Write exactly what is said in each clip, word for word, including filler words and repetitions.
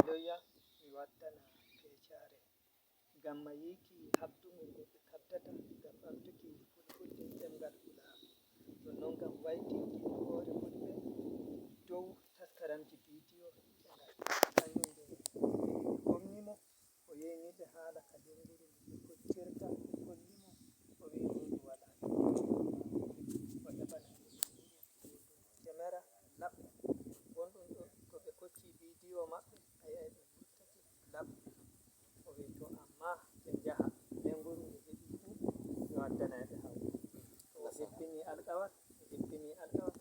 Joya mi waddana peecaare. Ngam mayiiki habdungol ko ɓe kaɓdata ngam ɓamtuki fulfulde e ɗemngal Pulaar. Ɗum noon kam waytinki hoore fulɓe dow taskaramji bidiyo ɗi ɓe ngaddi. Kanjum nde ɓe gomni mo, o yeeyni ɓe haala ka lennguru nde ɓe koccirta, ɓe holli mo, o wiyi ɗum walaa. O heɓana ɓe lennguru. Jemera laɓɗo. Won ɗum ɗo, to ɓe kocci bidiyo maɓɓe, a yi'ay ɓe wurtake laɓɓe. O wi'i, to amma ɓe njaha, lennguru nde heɓi fuu, mi waddanay ɓe hawru. To o hebbini alkawal, mi hebbini alkawal.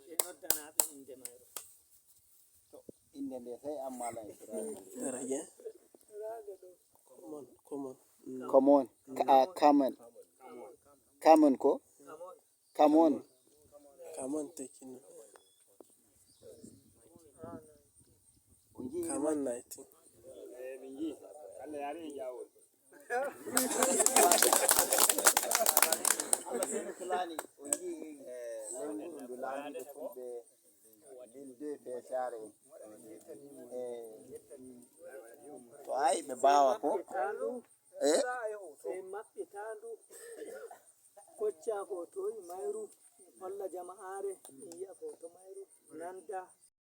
Ɓe noddanaaɓe innde mayru. To, innde nde sey Ammala Ibrahima. Rage. Come on, come on. Mm. Come on. Ka-, ah, come on. Come on ko? Come on. Come on. Come on, take it. Come on, nineteen. Eh, min nji. Allah yaare en jaawol. Allah seyno Fulani, o njii, eh, lennguru ndu laamiiɗo fulɓe, min de feesaare en. Eh, to ay ɓe mbaawa ko. Eh? Sey maɓɓitaa ndu. Koccaa ko toyi mayru, holla jama'aare, yi'a ko to mayru, nanda.